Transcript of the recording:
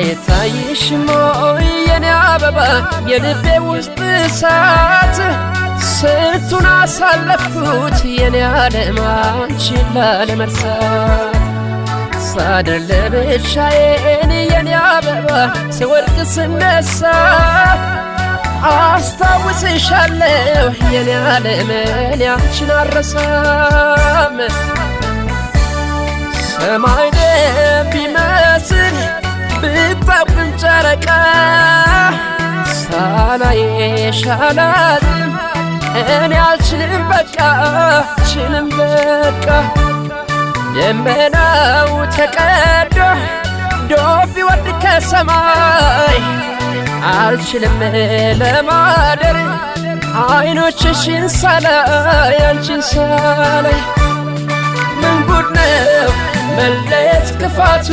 አይታይሽም ወይ የኔ አበባ፣ የልቤ ውስጥ እሳት? ስንቱን አሳለፍኩት የኔ ዓለም አንቺን ላለመርሳት። ሳድር ለብቻዬን የኔ አበባ፣ ስወድቅ ስነሳ አስታውስሻለሁ የኔ ዓለም፣ እኔ አንቺን አልረሳም። ሰማይ ደም ቢመስል ብታብም ጨረቃ፣ ሳላይሽ አላድርም እኔ፣ አልችልም በቃ፣ አልችልም በቃ። ደመናው ተቀዶ ዶፍ ቢወርድ ከሰማይ፣ አልችልም ለማደር አይኖችሽን ሳላይ፣ አንቺን ሳላይ። ምን ጉድ ነው መለየት ክፋቱ።